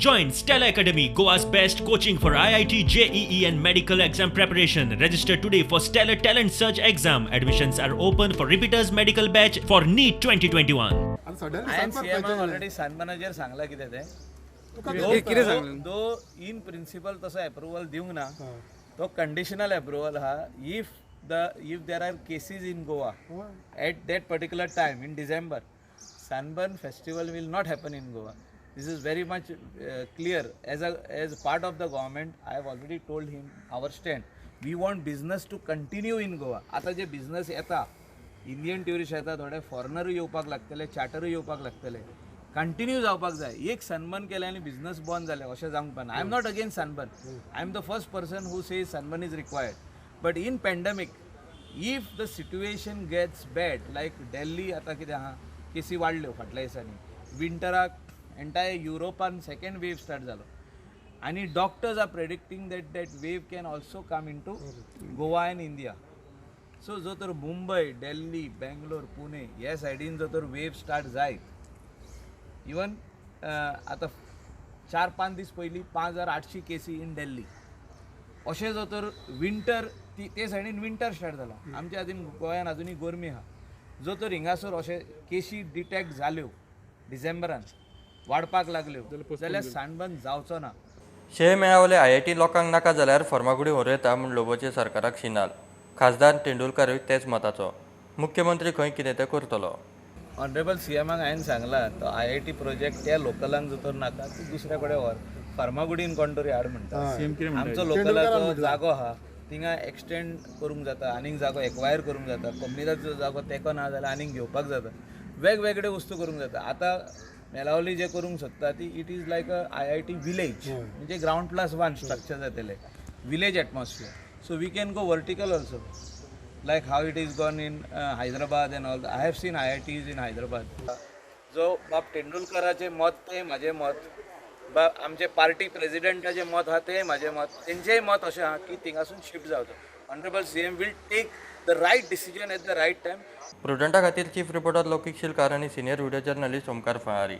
Join Stella Academy, Goa's best coaching for IIT, JEE, and medical exam preparation. Register today for Stellar Talent Search exam. Admissions are open for repeaters medical batch for NEET 2021. आनी suddenly हांवें sunburn सीएमाक खंयचें already सनबर्नाचेर सांगलां कितें तें. तुका कितें सांगलें? दो in principle तसो एप्रुवल दिवंक ना, तो कंडिशनल एप्रुवल आहा. If there are cases in Goa at that particular time in December, Sunburn Festival will not happen in Goa. This is very much clear. As part of the government, I have already told him our stand. We want business to continue in Goa. आतां जे business येता, Indian tourist येता, थोडे फॉरेनरूय येवपाक लागतले, चार्टरूय येवपाक लागतले, continue जावपाक जाय. एक सनबर्न केलें आनी बिझनस बंद जालें अशें जावंक पाना. I am not against sunburn. I am the first person who says sunburn is required, but in pandemic, if the situation gets bad like Delhi, आतां कितें आहा, केसी वाडल्यो फाटल्या दिसांनी, विंटराक एंटायर युरोपान सेकंड वेव स्टार्ट जालो आनी doctors are predicting that that wave can also come into Goa and India. So जो तर मुंबय, दिल्ली, बेंगलोर, पुणे ह्या सायडीन जो तर वेव स्टार्ट जायत, इवन आतां 4-5 दीस पयलीं 5800 केसी इन दिल्ली, अशें जो तर विंटर ती ते सायडीन विंटर स्टार्ट जाला, आमच्या आजून गोंयान अजुनूय गरमी आहा. जो तर हिंगासर अशे केशी डिटेक्ट जाल्यो, डिसेंबरान वाडपाक लागल्यो जाल्यार सनबर्न जावचो ना. शे मेळावले आयआयटी लोकांक नाका जाल्यार फर्मागुडी व्हरूं येता म्हूण लोबोचे सरकाराक शिनाल. खासदार तेंडुलकारूय तेच मताचो. मुख्यमंत्री खंय कितें तें करतलो. ऑनरेबल सीएमाक हांवें सांगलां, तो आयआयटी प्रोजेक्ट त्या लोकलांक जो तर नाका, तूं दुसऱ्या कडेन व्हर, फार्मागुडीन कोण तरी हाड म्हणटा. आमचो लोकलाचो जागो आहा, थिंगा एक्सटेंड करूंक जाता, आनीक जागो एक्वायर करूंक जाता. कोमनिदाचो जागो तेको ना जाल्यार आनीक घेवपाक जाता, वेगवेगळे वस्तू करूंक जाता. आतां मेलावली जे करूंक सोदता ती it is like a IIT village, म्हणजे ग्रावंड प्लस वन स्ट्रक्चर जातलें, village atmosphere. So we can go vertical also, like how it is gone in Hyderabad and all. I have seen IITs in Hyderabad. जो बाब तेंडुलकराचें मत तें म्हाजें मत, बा आमचे पार्टी प्रेजिडेंटाचें मत आहा तें म्हाजें मत, तेंचेंय मत अशें आहा की थिंगासून शिफ्ट जावचो. Honourable CM will take the right decision at the right time. प्रुडंटा खातीर चीफ रिपोर्टर लौकीक शिलकार आनी सिनियर व्हिडिओ जर्नलिस्ट ओमकार फळारी.